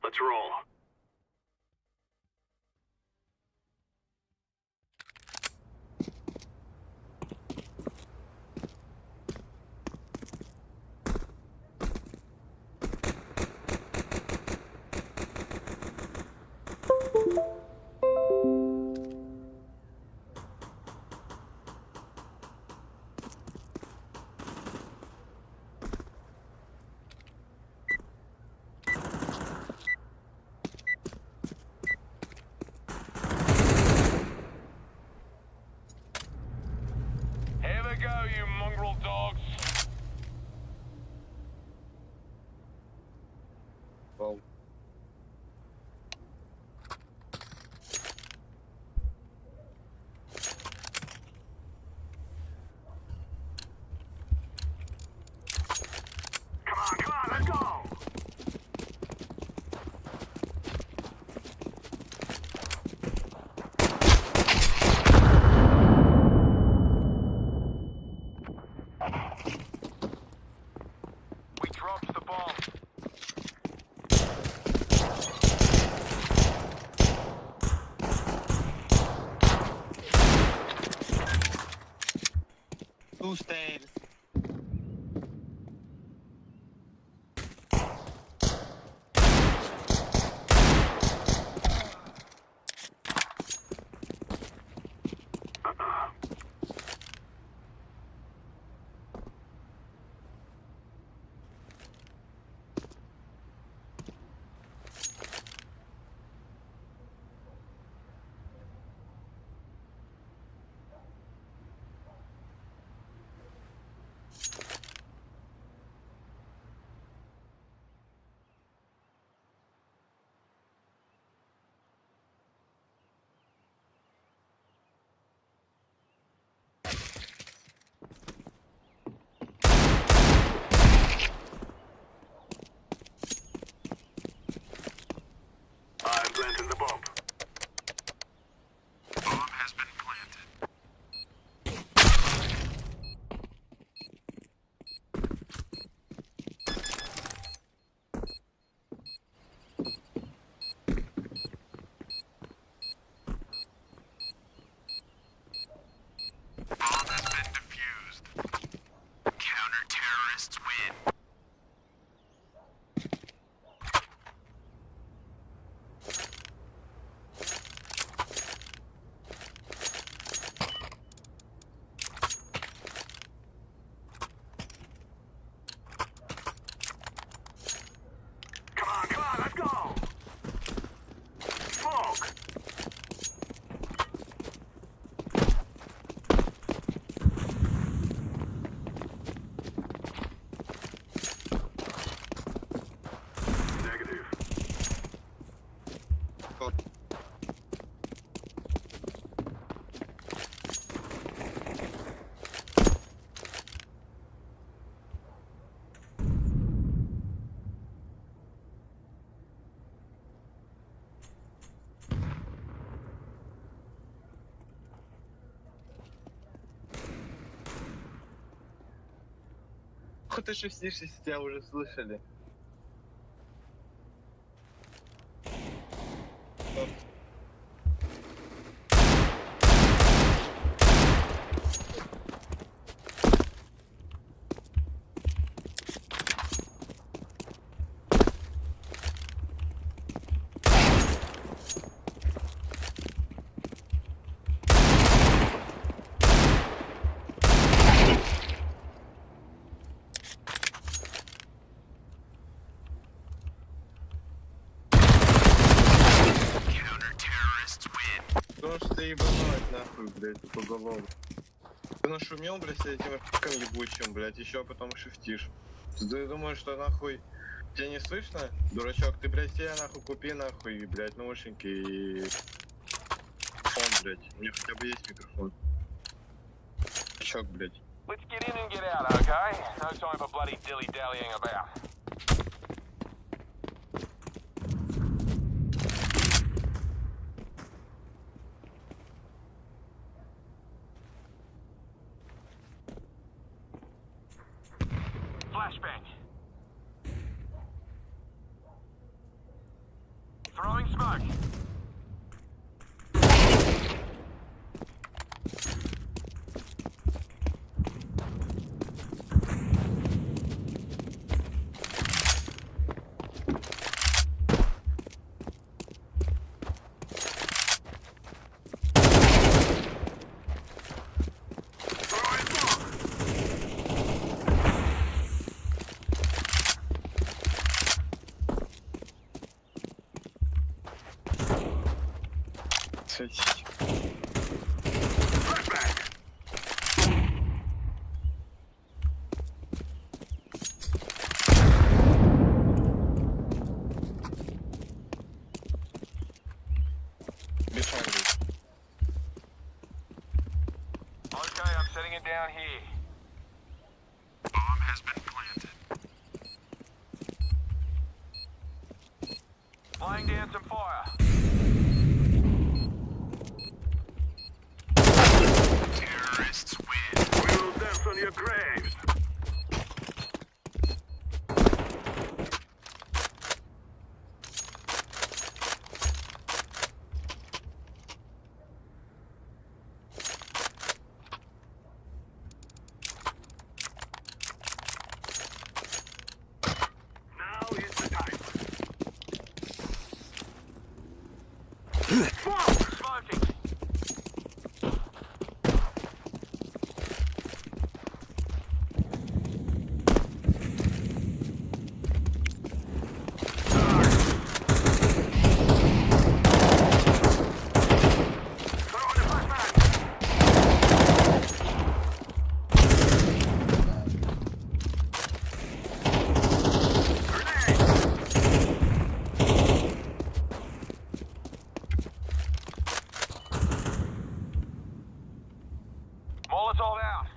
Let's roll. Here we go, you mongrel dogs. Well, Come on, come on, let's go. We dropped the bomb. Two stairs. I'm planting the bomb. Bomb has been planted. Bomb has been defused. Counter-terrorists win. Come on, come on, let's go! Smoke! Negative. Short. Хуй ты шестишь, если тебя уже слышали. Short. Counter-terrorists win. Потому что ты ебанулась нахуй, блядь, тупоголовый. Ты нашумел, блядь, этим раком ебучим, блядь, еще потом шифтишь. Ты думаешь, что нахуй тебя не слышно? Дурачок, ты, блядь, себе нахуй купи нахуй, блядь, наушники и... Фон, блядь. У меня хотя бы есть микрофон. Дурачок, блядь. Let's get in and get out, okay? No time for bloody dilly-dallying about. Сосить. Behind you. Okay, I'm setting it down here. Bomb has been planted. Laying down some fire. Terrorists win. We will dance on your graves. Now is the time. Smoke! Smoking. Throwing a flashbang. Grenade! Molotov out.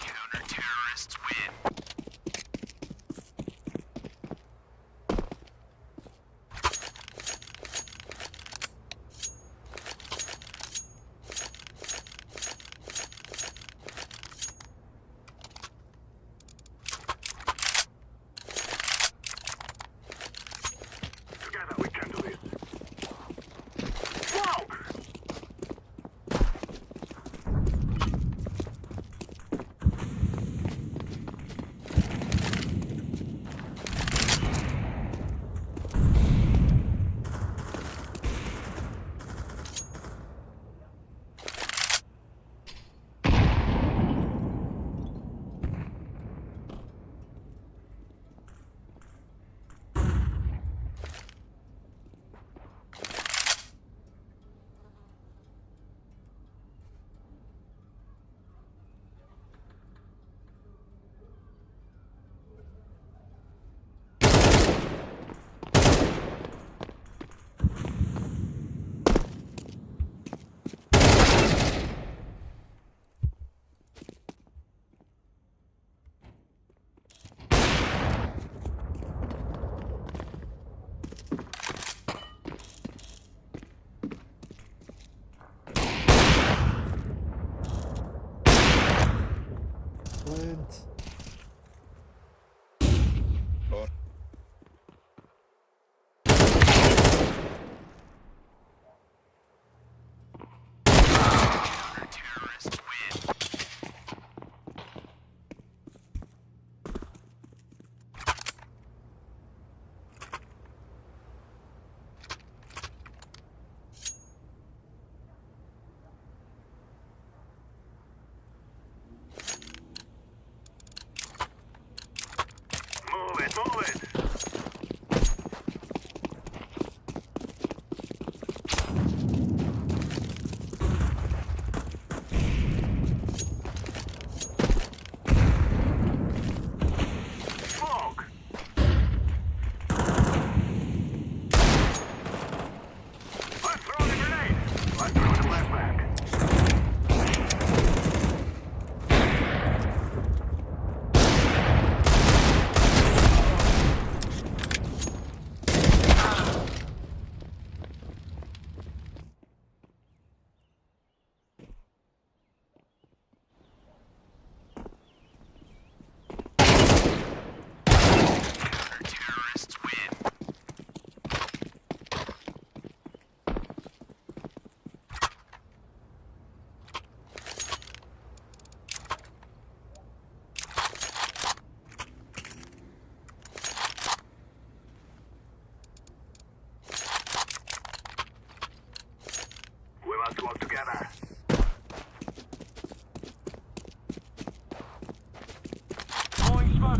Counter-terrorists win. Together we can do this. Smoke! Plant. Or.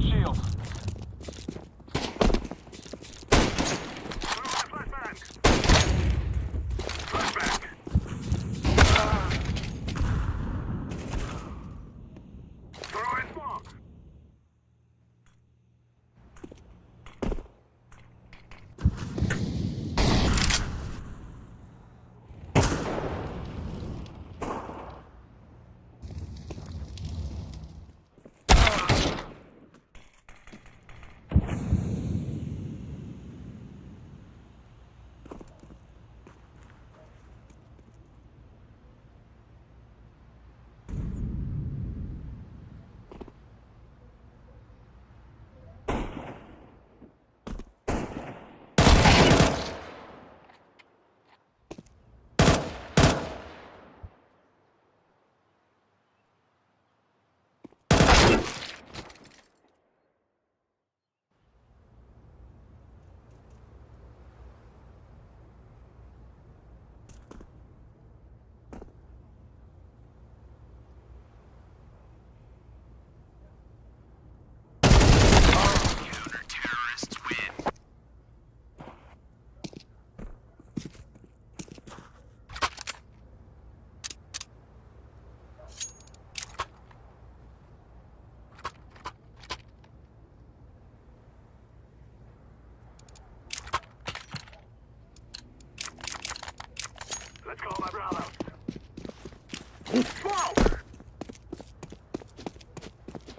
smoke shield.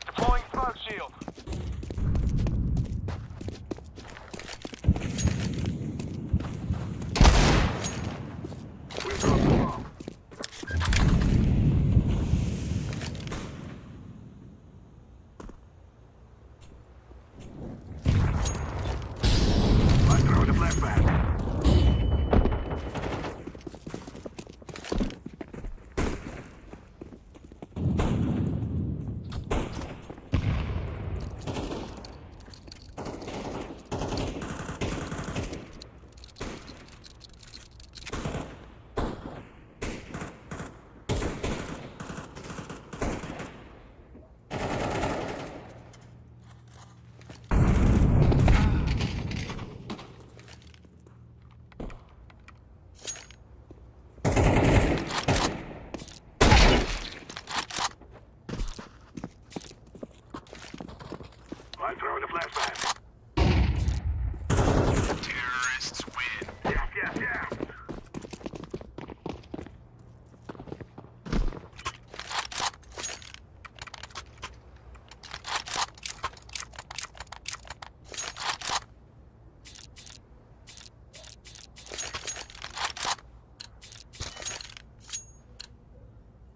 Deploying smoke shield.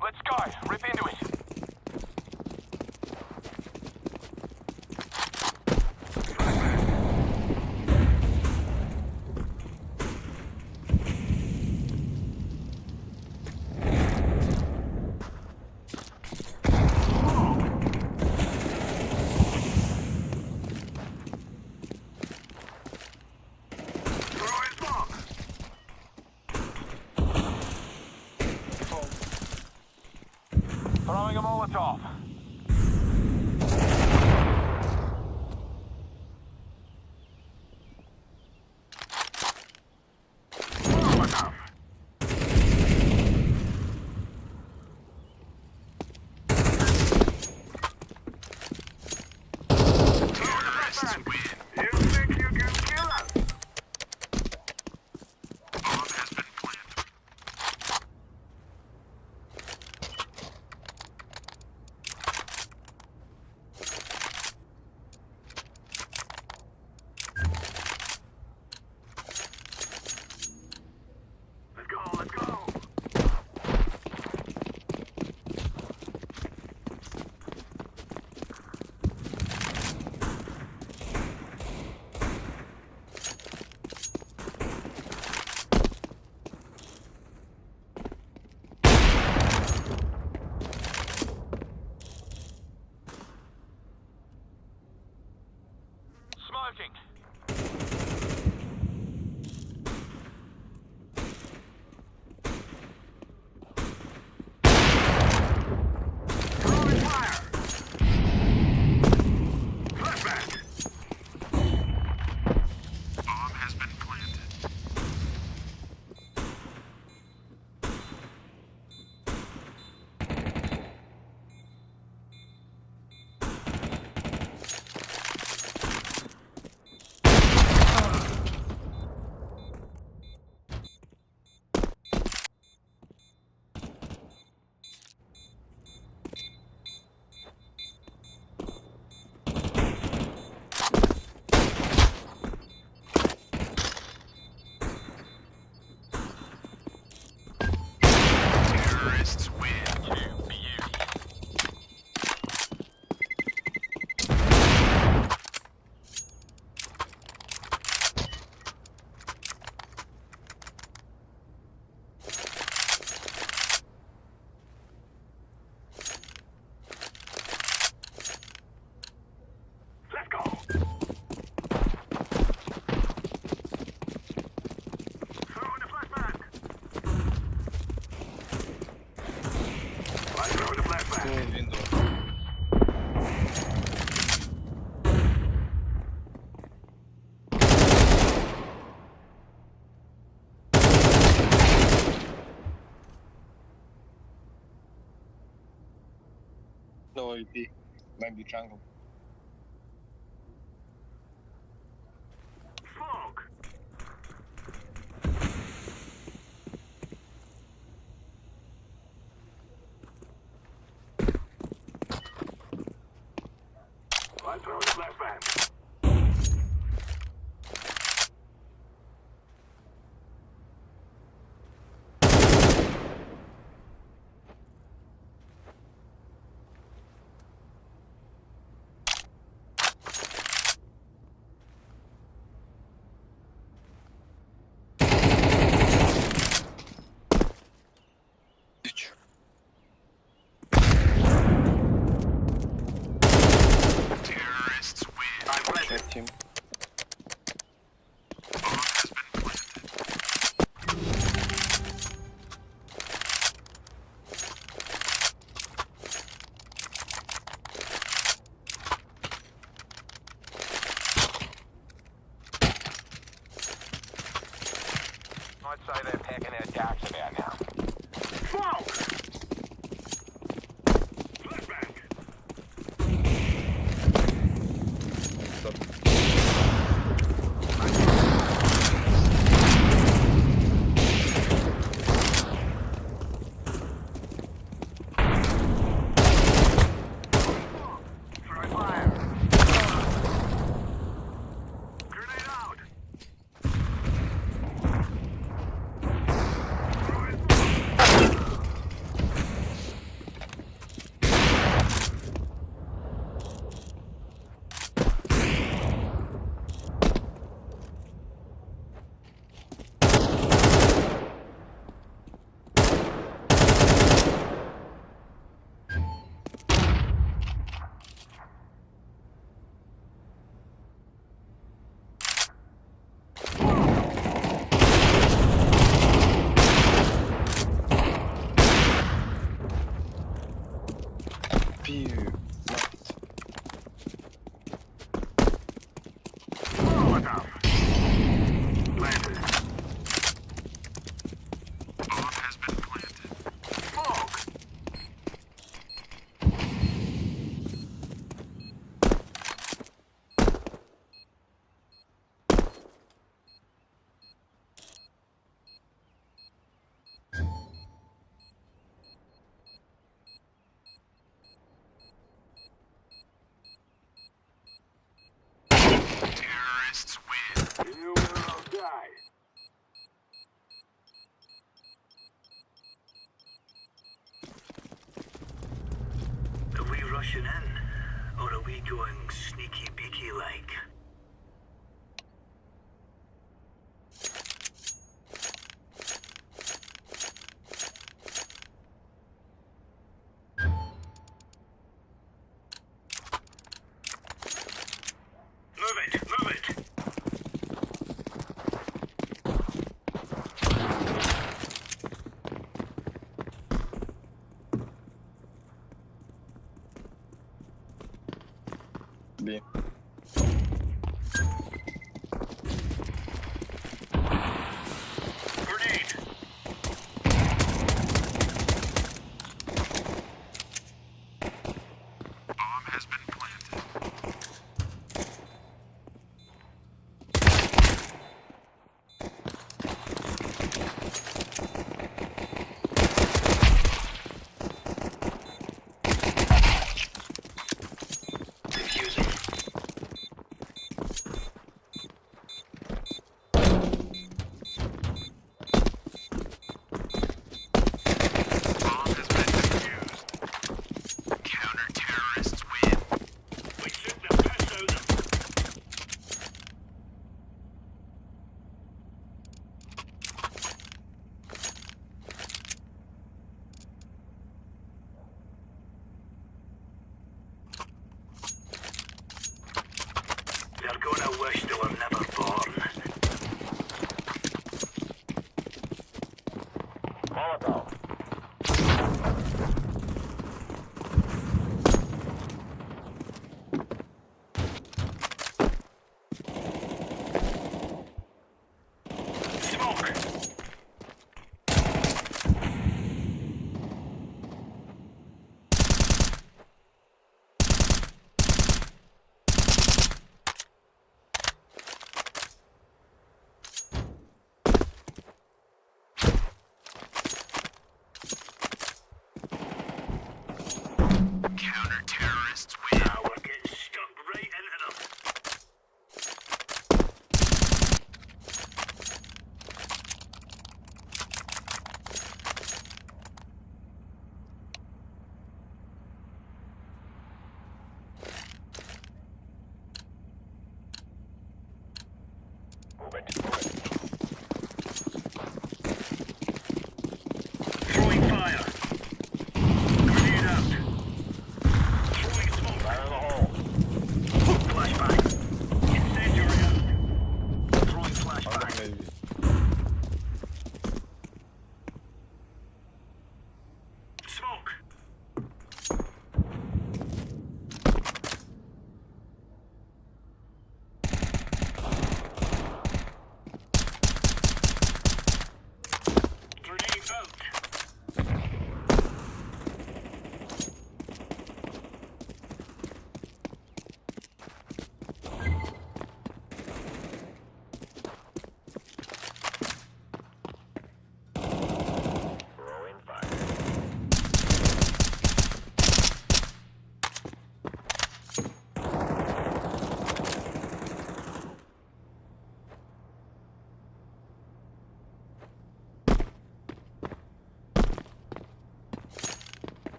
Let's go. Rip into it. Throwing a Molotov. Smoking. No AWP. Maybe jungle. Ты чё? Team. I'd say they're packing their darts about now. Стоп. Пи. Мать. Are we rushing in, or are we going sneaky beaky like? Move it, move it! Би. Grenade! Defusing.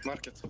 Маркет.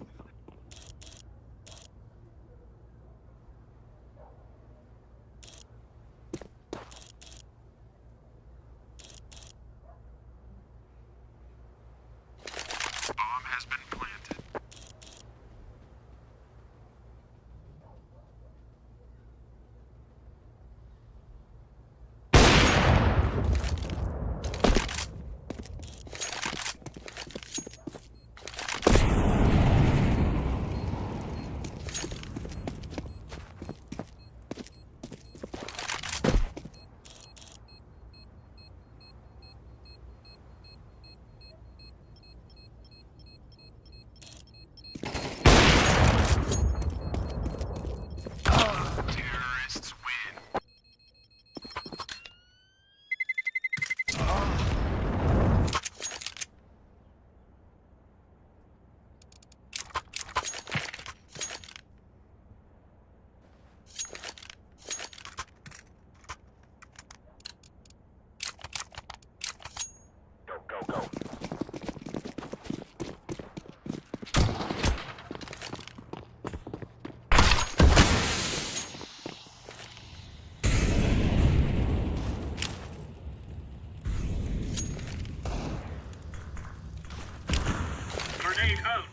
Go, go, go. Grenade out.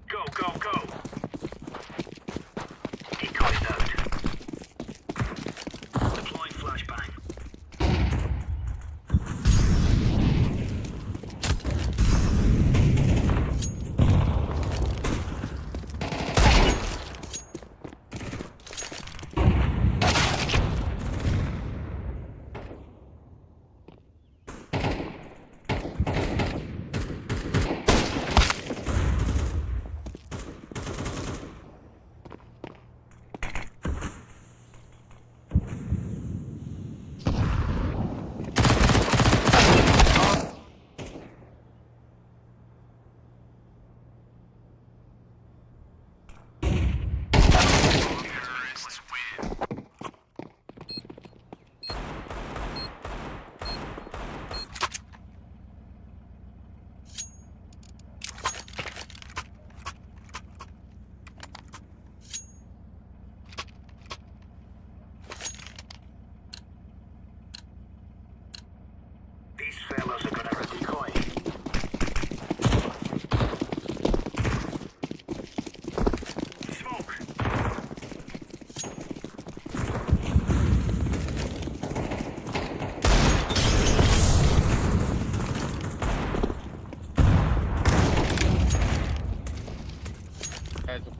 Go, go, go. Decoys out. Deploying flashbang. These fellas are gonna decoy. Smoke. Блядь, тут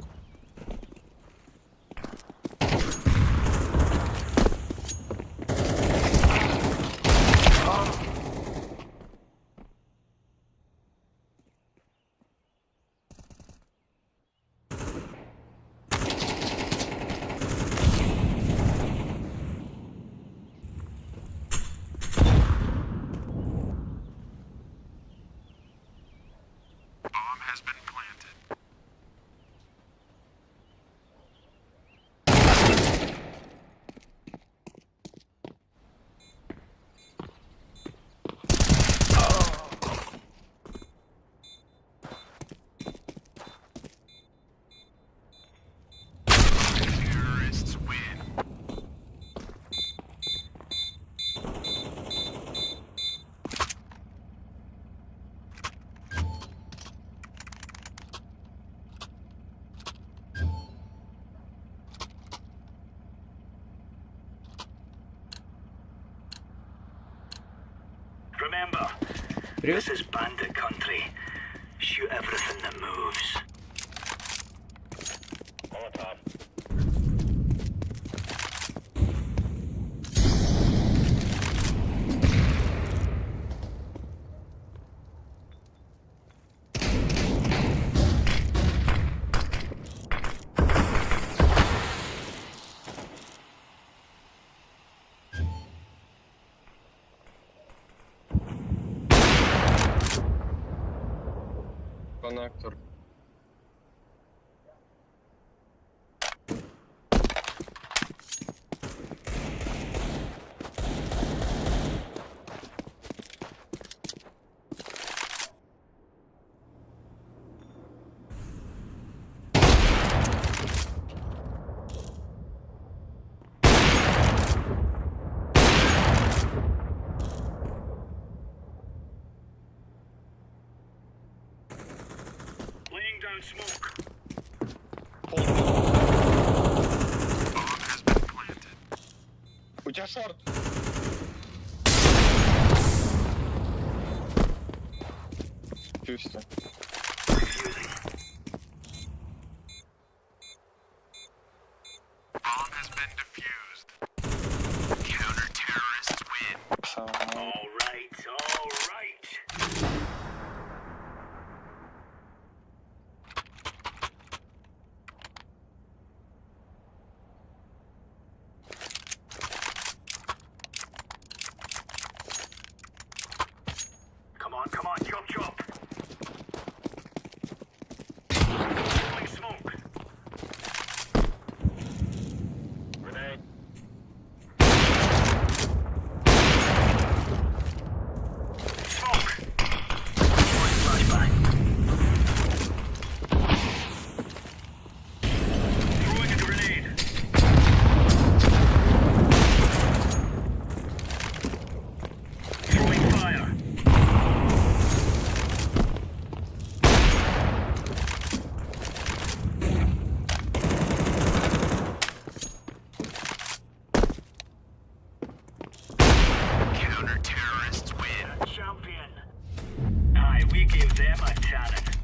Remember, Привет. this is bandit country. Shoot everything that moves. Molotov. Коннектор. Laying down smoke. У тебя шорт! Чувство. All right, all right. Come on, come on, chop, chop. Throwing smoke. Grenade. Smoke. Throwing flashbang. Throwing a grenade. Throwing fire. Counter-terrorists win. Champion. Aye, we gave them a talent.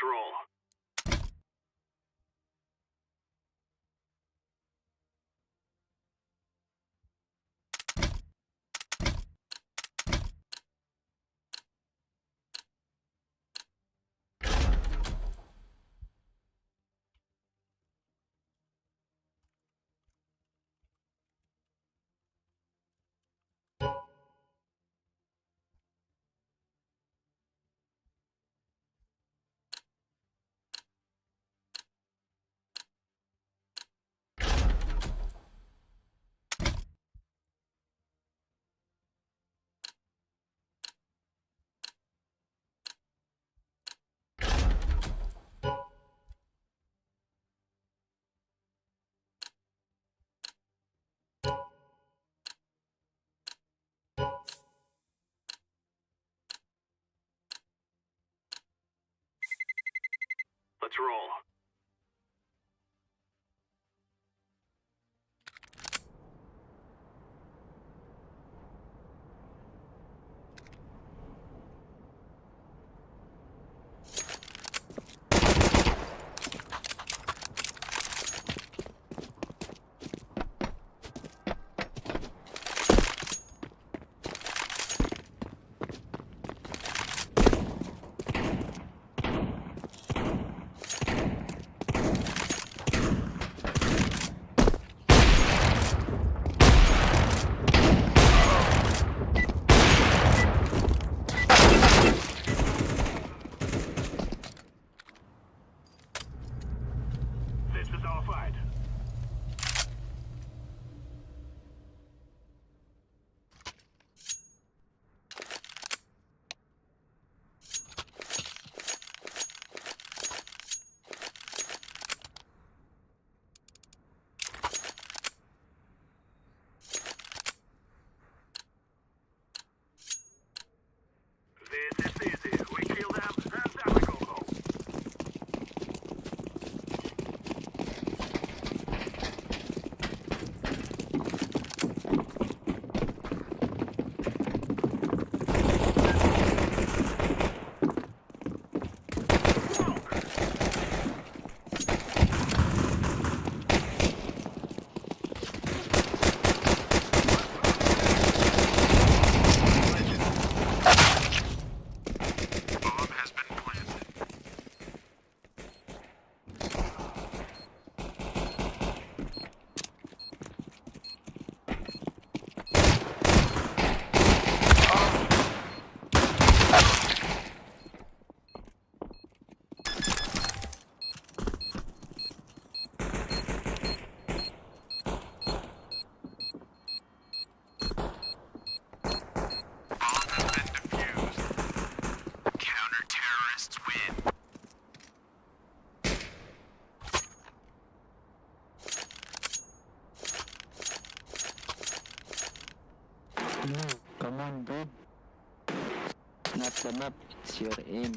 Let's roll. Let's roll. This is our fight. This is easy. We kill them and then we go home. Bomb has been planted. Bomb has been defused. Counter-terrorists win. No, come on, dude. It's not the map, it's your aim.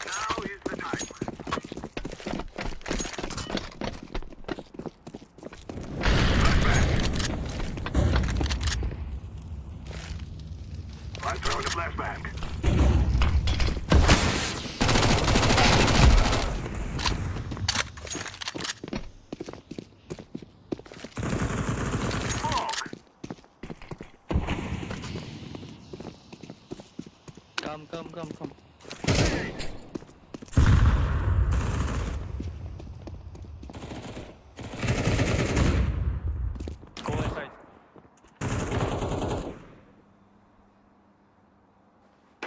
Now is the time. Flashbang. I'm throwing a flashbang. Smoke. Come, come, come, come. Go inside.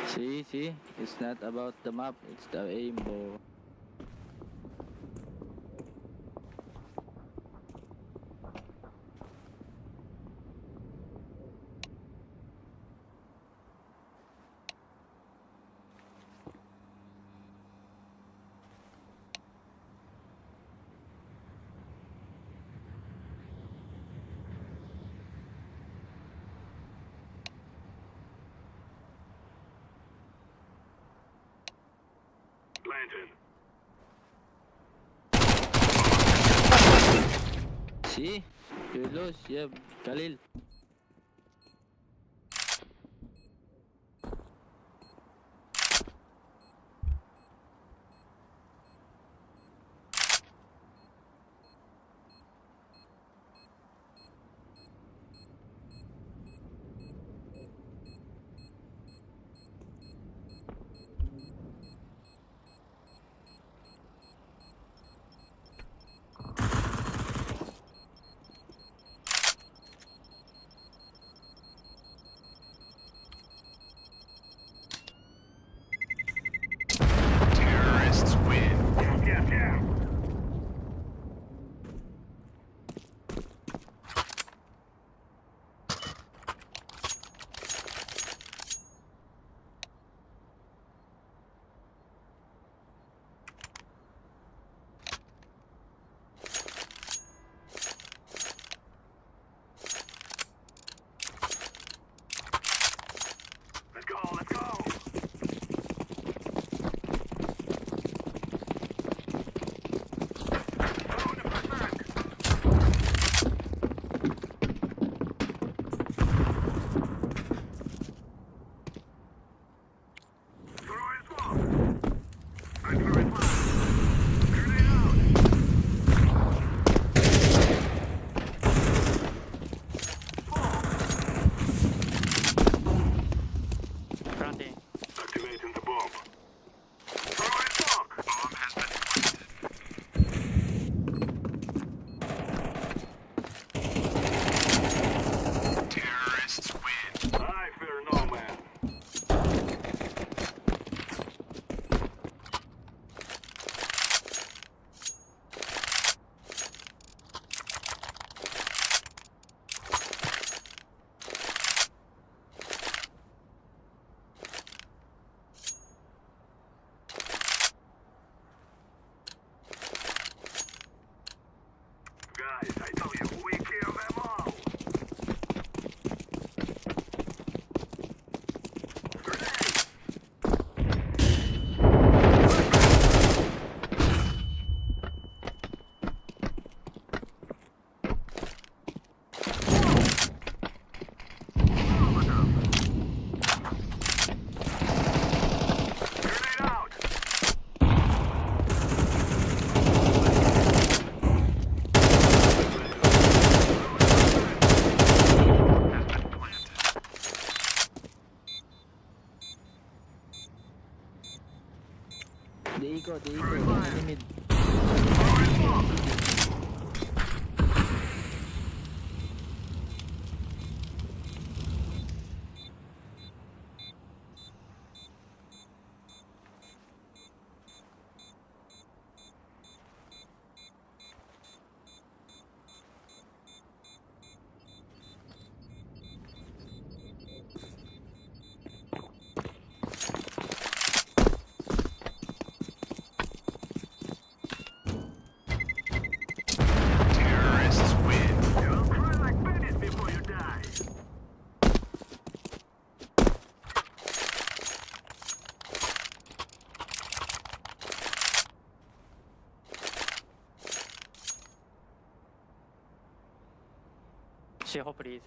See, see? It's not about the map, it's the aim, bro. Lantern. See? You lose, you have Galil. Terrorists win. Yeah, yeah, yeah. Let's go, let's go. Throwing the flashbang. Throwing smoke. I'm throwing flash. Grenade out. Planting. Activating the bomb. Throwing smoke. Bomb has been planted. Terrorists win. I fear no man. Guys, I tell you, we kill them all. Grenade! Grenade out! Has been planted. The eco, the eco. Enemy mid. Throwing smoke! Terrorists win. You'll cry like babies before you die. Sheho, please.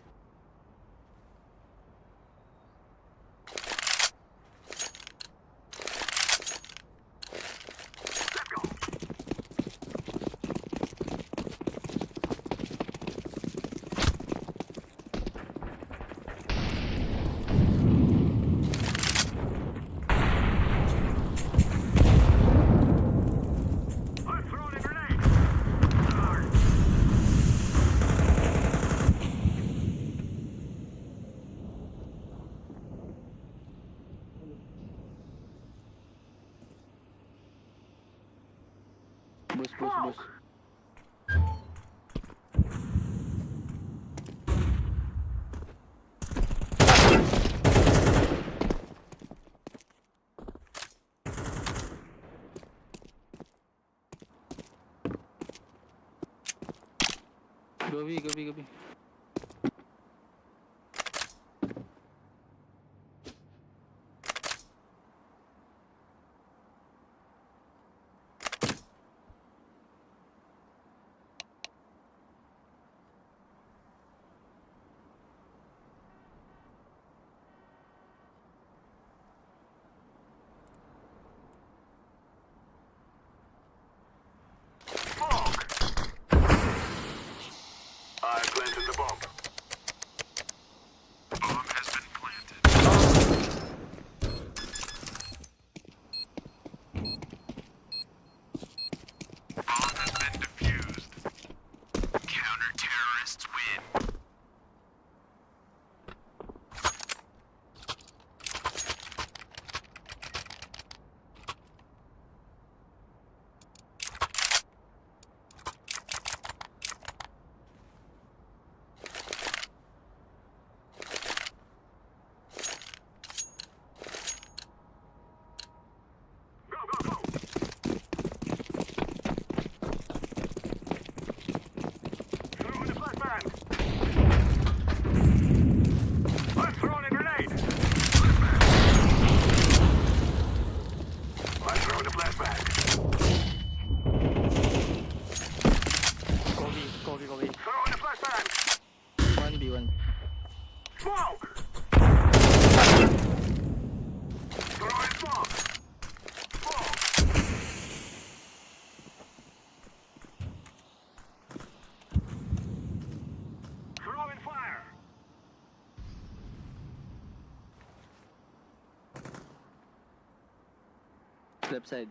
Let's go. I'm throwing a grenade. Arr. Boost, boost, boost. Go B, go B, go B. Left side.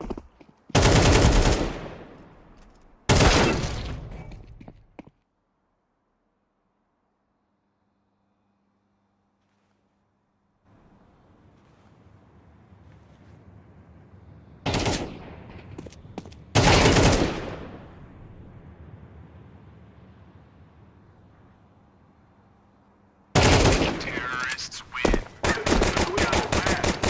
Terrorists win. We are the best.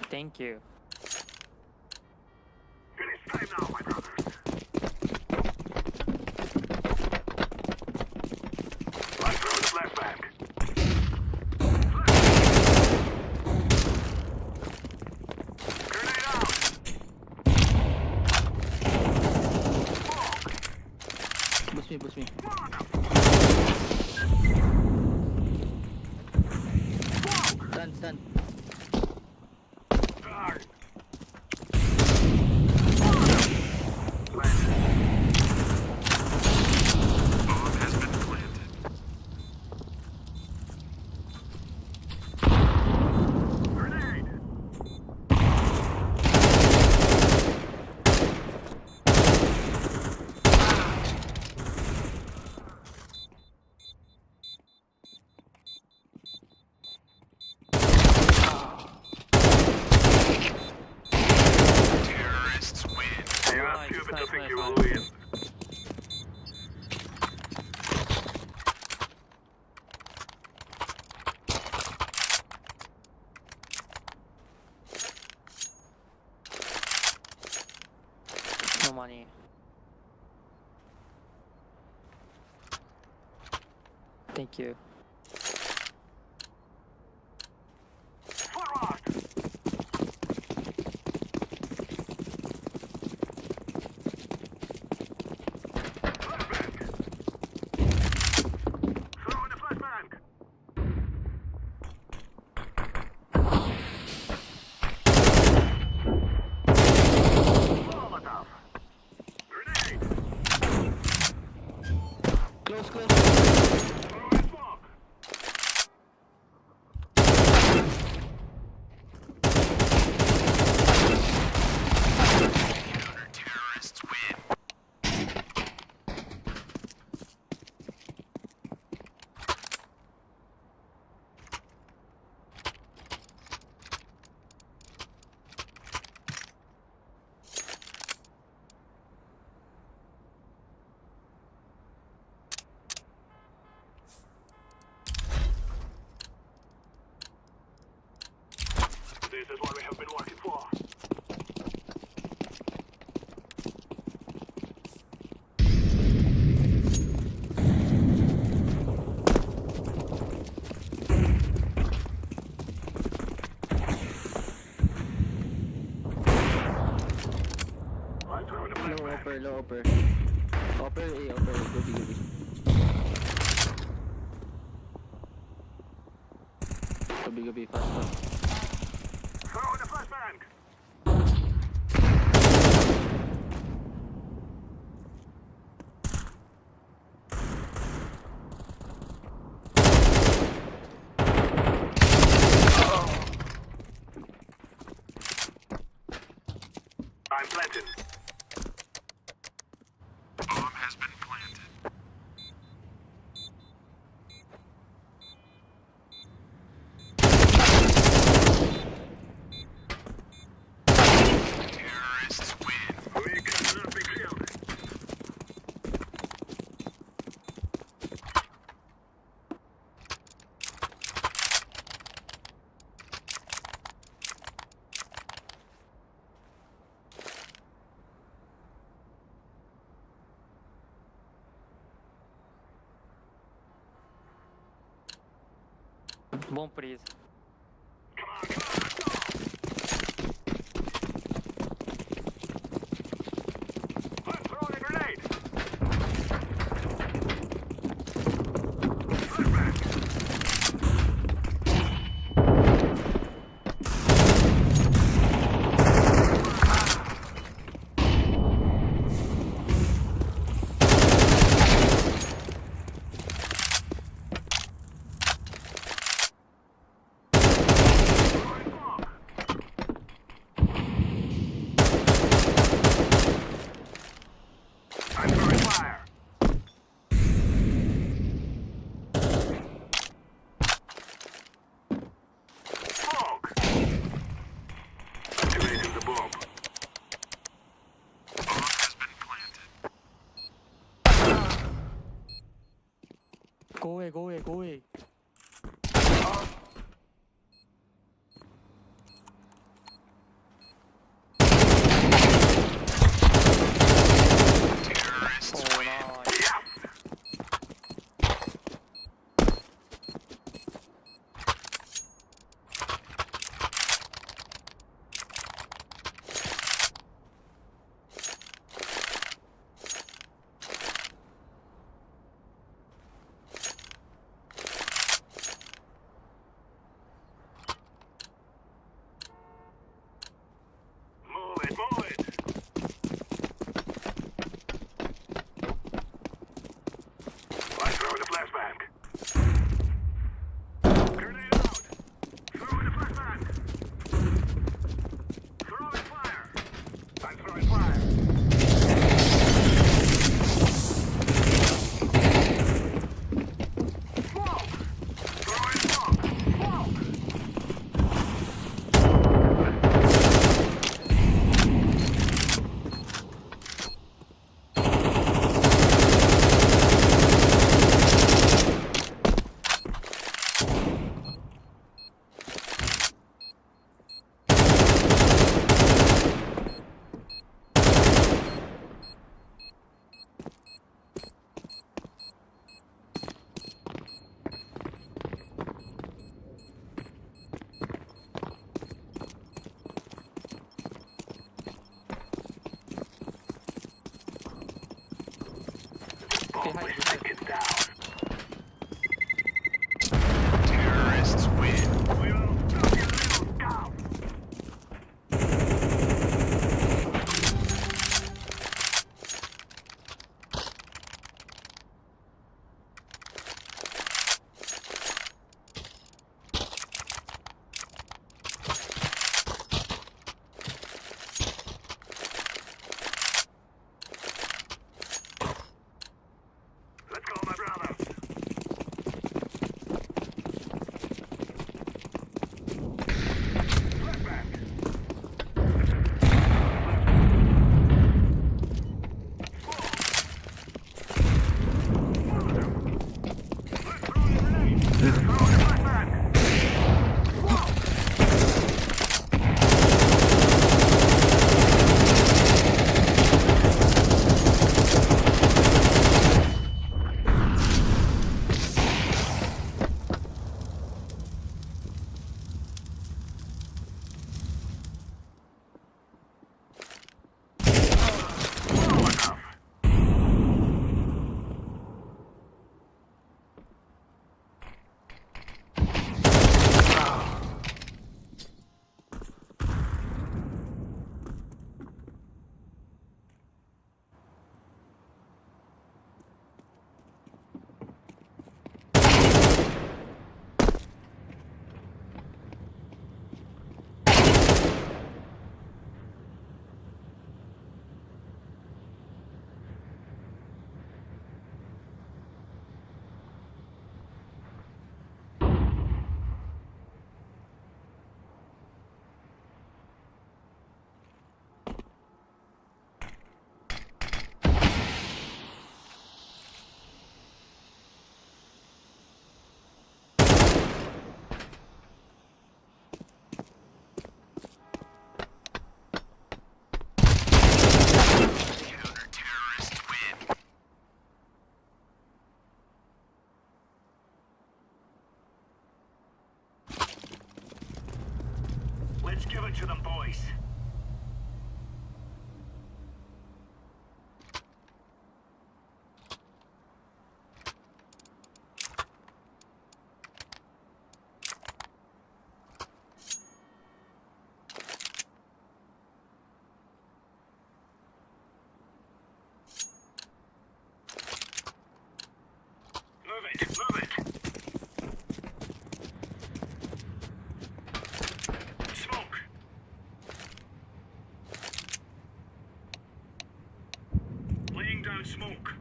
Thank you. It is time now, my brothers. I'm throwing the flashbang. Grenade out. Smoke. Boost me, boost me. Smoke. Stun, stun. Darn. Planted. Bomb has been planted. Grenade. Terrorists win. You are Nice, stupid to nice, think nice, you will nice. win. No money. Thank you. Forward. Flashbang. Throw in the flashbang. Molotov. Grenade. Close, close. Throw in smoke. Counter-terrorists win. This is what we have been working for. I'm throwing a Low flashbang. upper, low upper. Upper A, upper A. Go B, go B. Go B, go B. Fast, fast. Throwing a flashbang. I'm planted. Bomb has been planted. Terrorists win. We cannot be killed. Bomb please. Come on, come on, let's go. Let's throw in a grenade. Flashbang. Behind, is behind. ticking down. Terrorists win. We'll fucking little down. Let's go, my brothers. Flashbang. Let's throw a grenade. Let's throw a flashbang. Molotov. Counter-terrorists win. Let's give it to them, boys. Move it, move it. Smoke. Laying down smoke.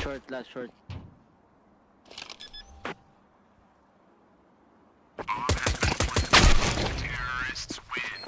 Short, last short. Bomb has been planted. Terrorists win.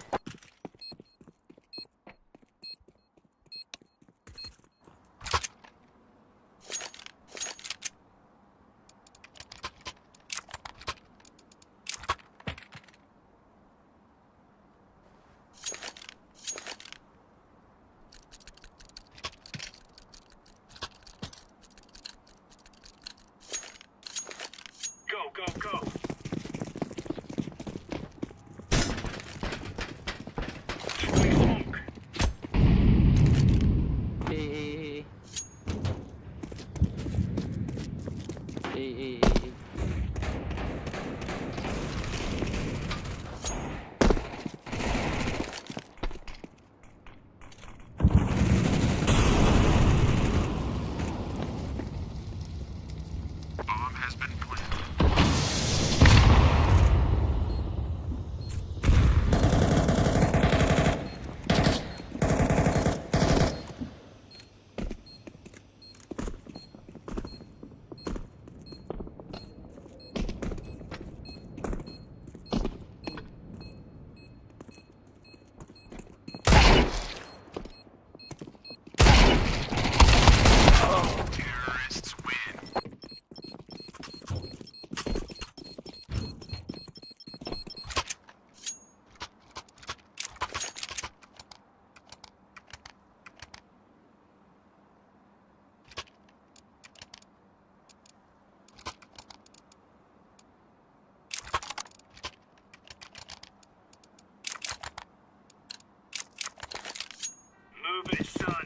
Drop it, son.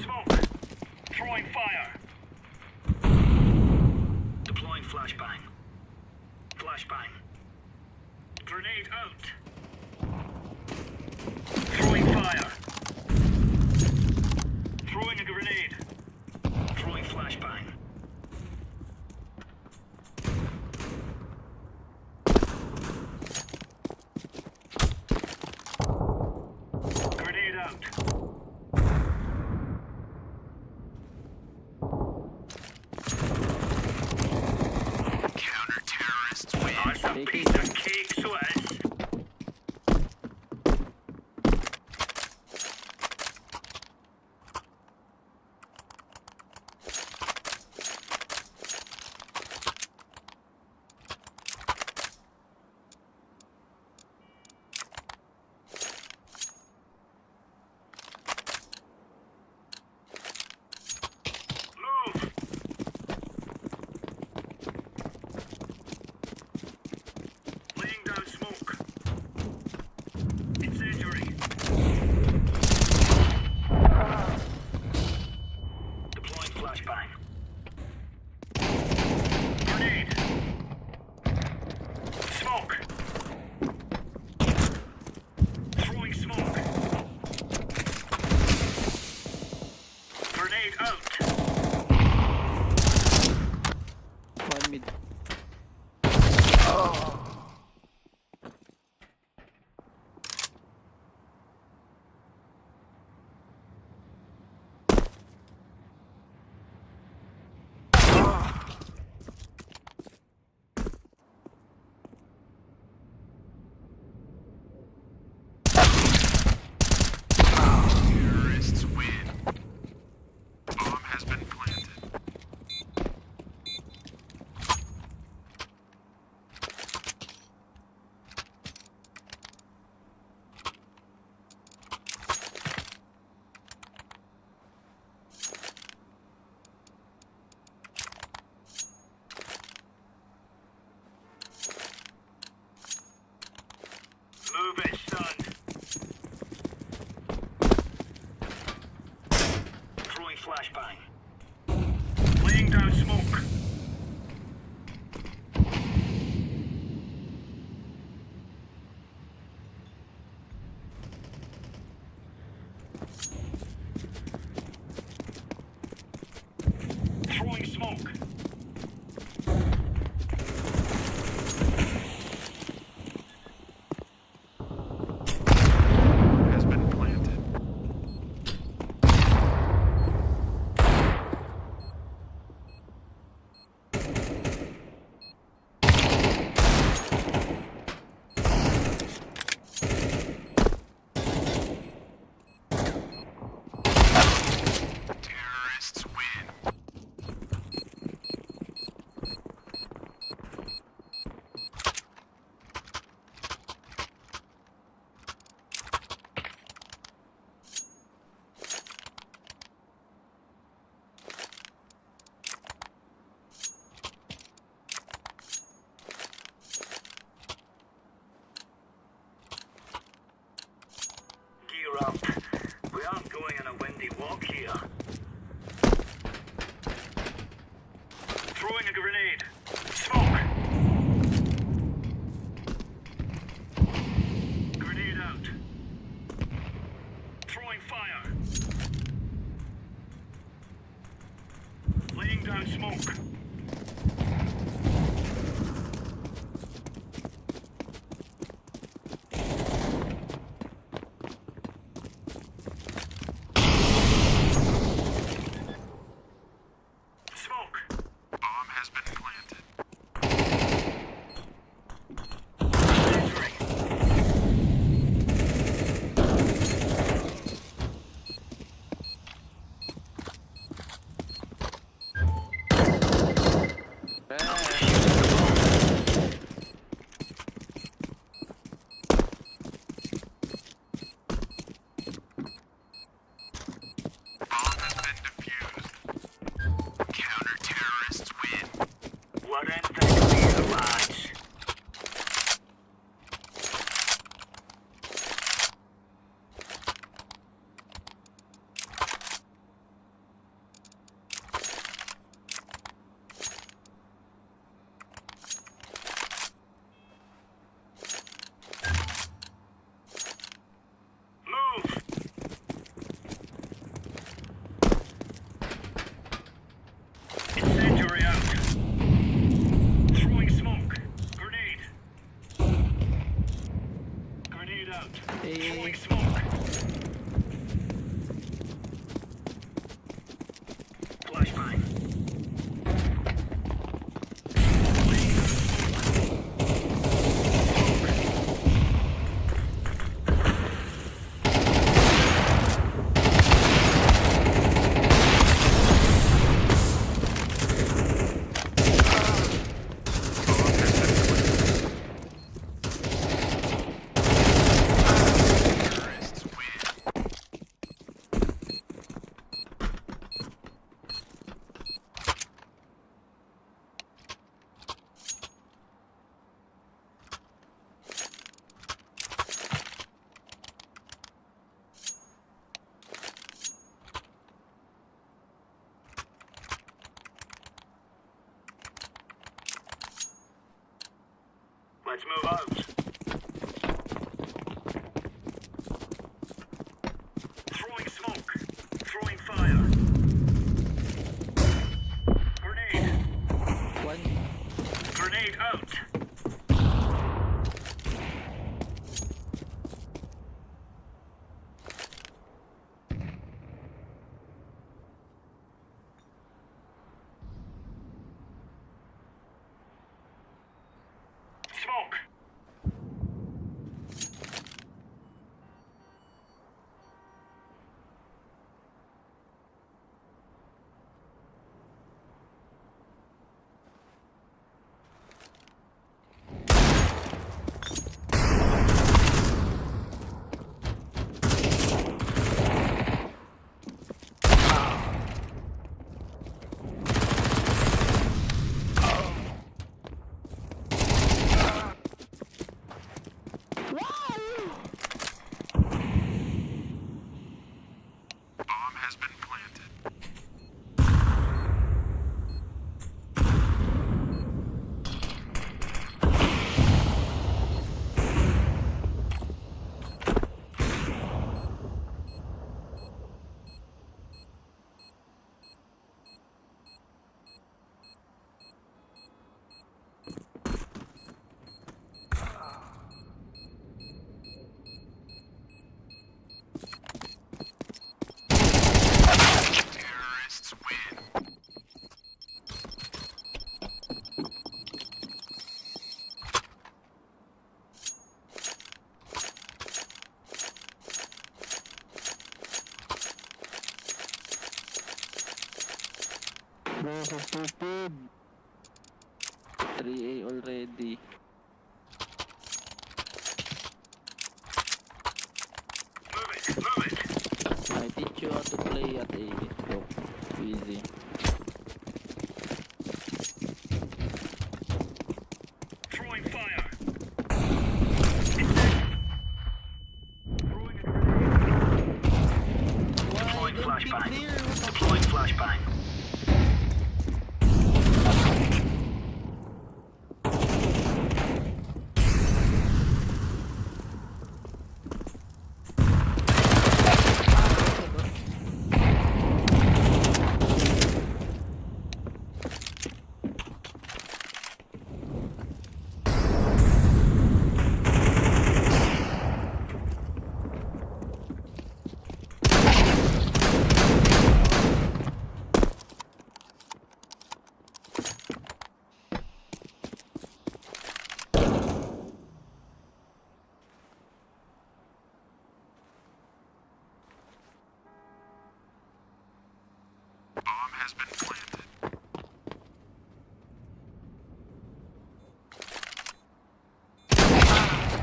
Smoke. Throwing fire. Deploying flashbang. Flashbang. Grenade out. Throwing fire. Throwing a grenade. Throwing flashbang. Grenade out. Counter-terrorists win. That's a piece of cake, so it is. Move! Laying down smoke. out. Hey. Throwing smoke. Flashbang. Terrorists win. Let's move out. Throwing smoke. Throwing fire. Grenade. One. Grenade out. Smoke. Bomb has been planted. Terrorists win. Bro, so stupid. 3A already. Move it. Move it. I teach you how to play at A. Bro. Easy. Throwing fire. Throwing a grenade. Deploying flashbang. Deploying flashbang. Bomb has been planted.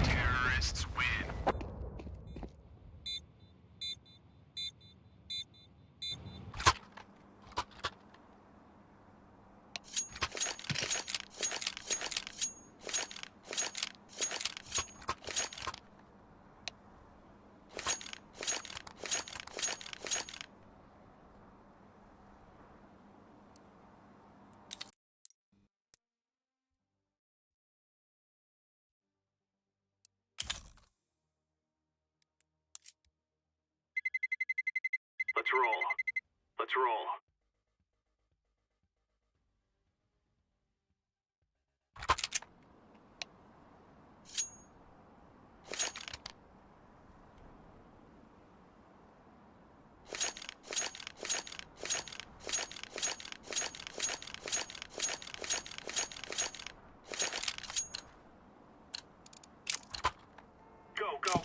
Terrorists win. Let's roll. Let's roll.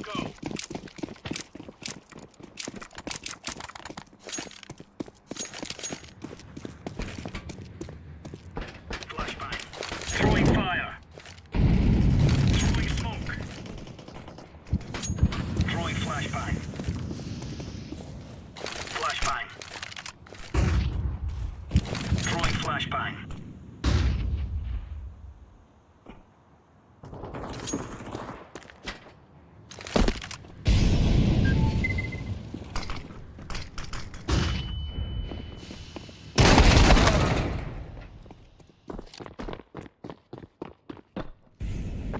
go. Flashbang. Throwing fire. Throwing smoke. Throwing flashbang. Flashbang. Throwing flashbang.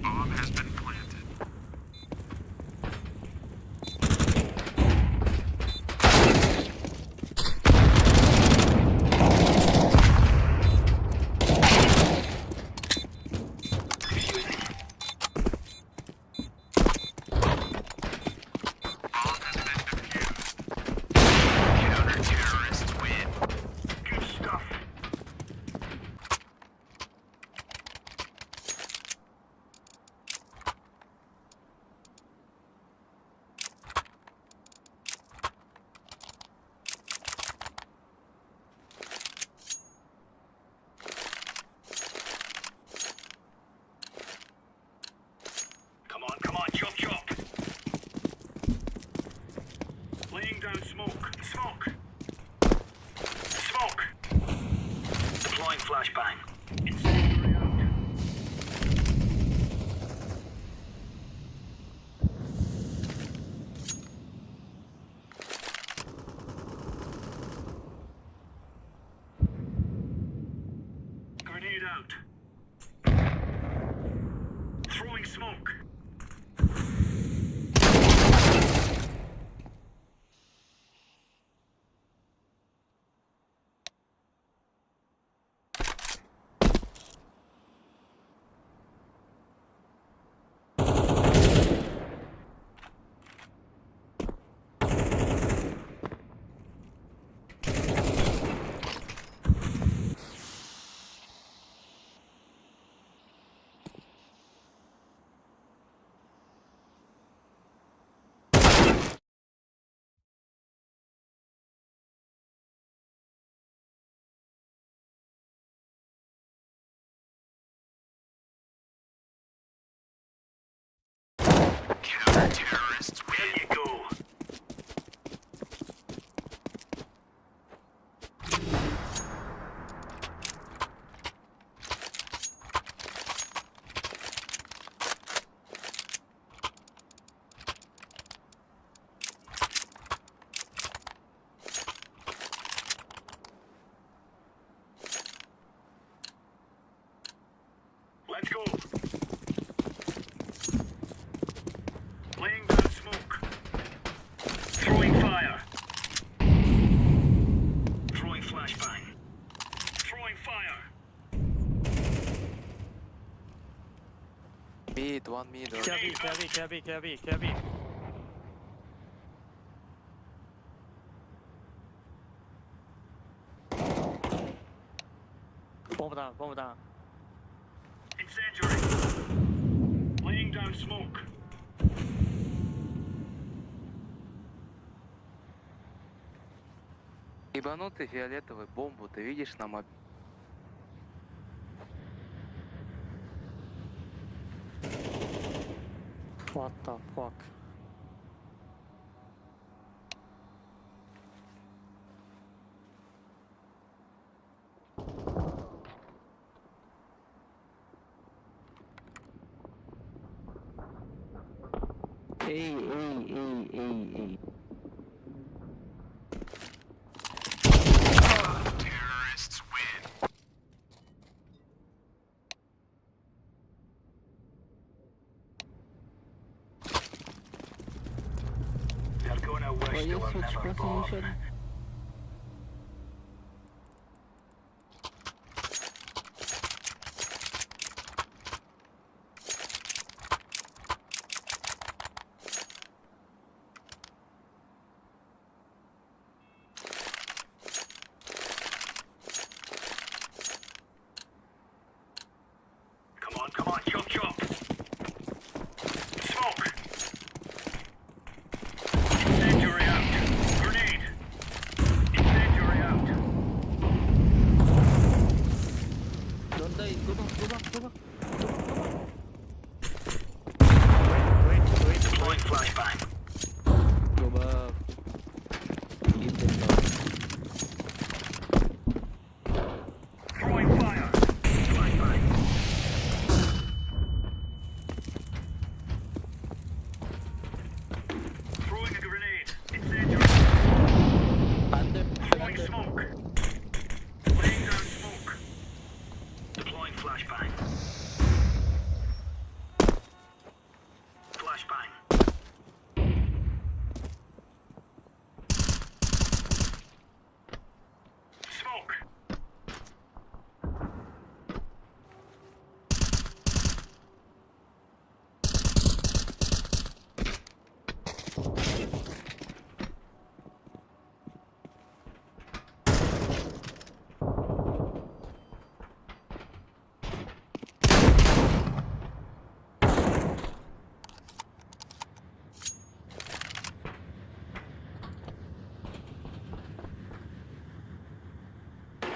Bomb has been planted. Defusing. Bomb has been defused. Counter-terrorists win. Good stuff. Come on, come on, chop chop. Laying down smoke. Smoke. Smoke. Deploying flashbang. Incendiary out. Grenade out. Throwing smoke. Counter-terrorists There win. you go. Let's go. Laying down smoke. Throwing fire. Throwing flashbang. Throwing fire. Mid, one mid. Clear B, clear B, clear B, clear B, clear B. Bomb down, bomb down. Incendiary. Laying down smoke. Ебанутый фиолетовый бомбу ты видишь на мапе? What the fuck? A, A, A, A, A. Terrorists win. They're gonna wish Why they you were switch never born. position? Come on, come on, chop chop. Smoke.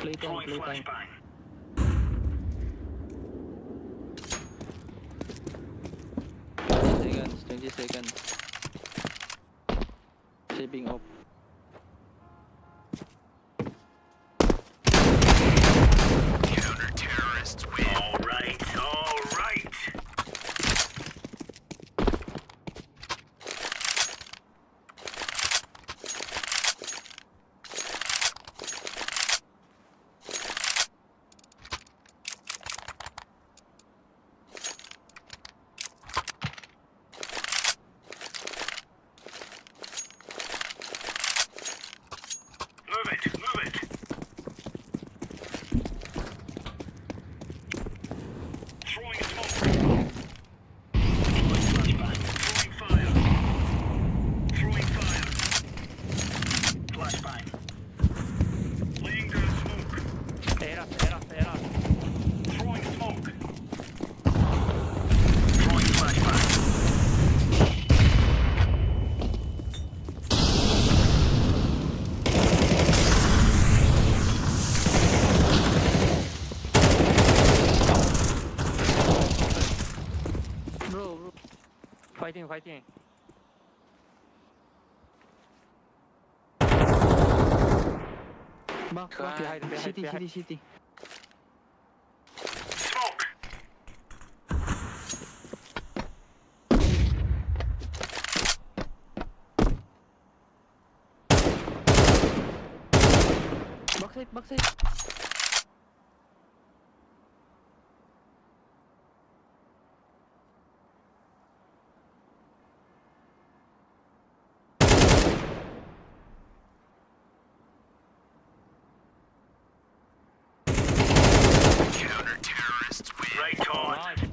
Playtime, Throwing playtime. flashbang. 20 seconds, 20 seconds. Saving up. Counter-terrorists win. All right, all right. Move it, move it. Throwing smoke. Throwing flashbang. Throwing fire. Throwing fire. Flashbang. Laying down smoke. A rush, A rush, A rush. Throwing smoke. Throwing flashbang. Bro, bro. Fighting, fighting. Back, back. Behind, behind, City, behind. city, city. Smoke. Backside, backside. Counter-terrorists win. Right on. Nice.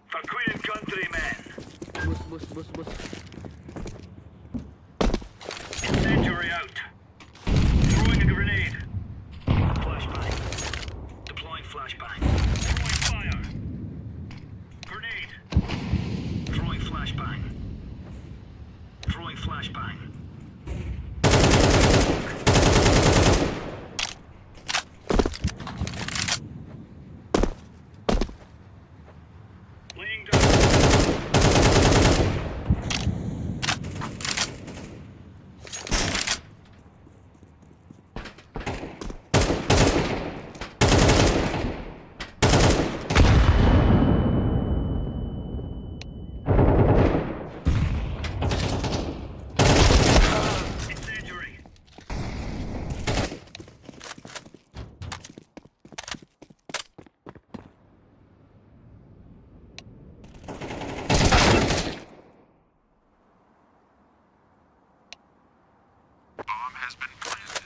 For Queen and country, men. Boost, boost, boost, boost. Incendiary out. Throwing a grenade. Flashbang. Deploying flashbang. Throwing fire. Grenade. Throwing flashbang. Throwing flashbang. Laying down. Incendiary. Bomb has been planted.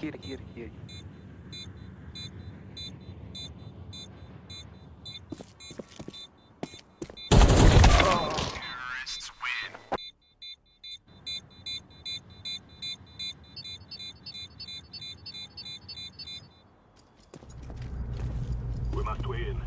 Here, here, here. Terrorists win. We must win.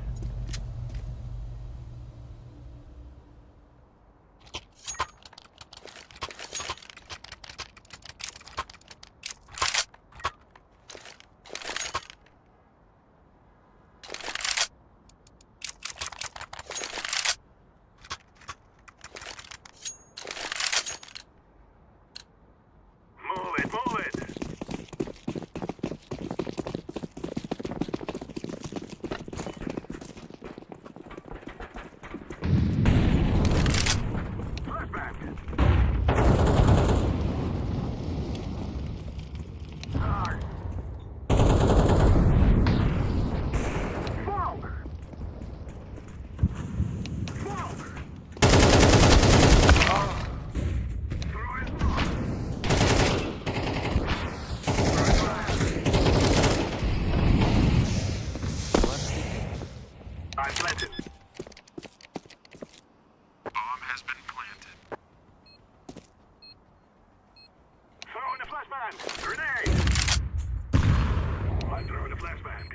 Move it, move it. flashbang.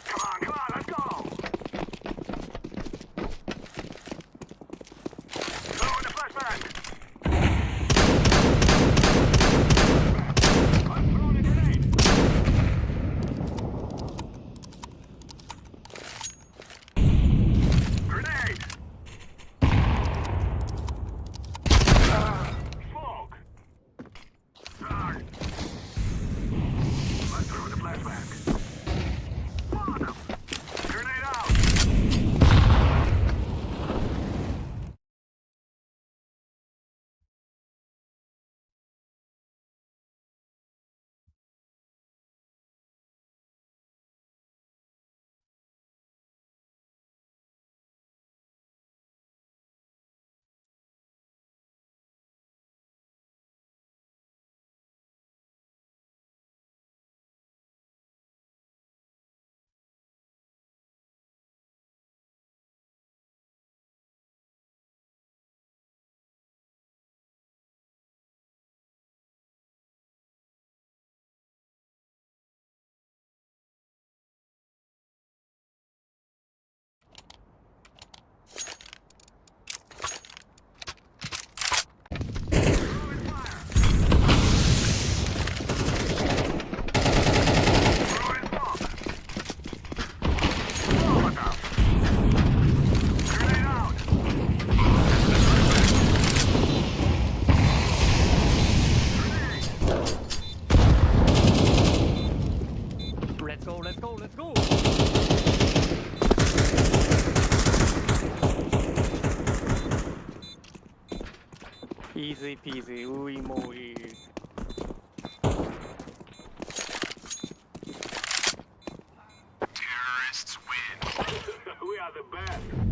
Come on, come on, let's go! Throwing the flashbang! I'm throwing a grenade! Grenade! Smoke! Ah. Let's throw the flashbang. Grenade out! Throwing smoke! Molotov! Grenade out! Let's go, let's go, let's go. Easy peasy, ooey mooey. Terrorists win. We are the best.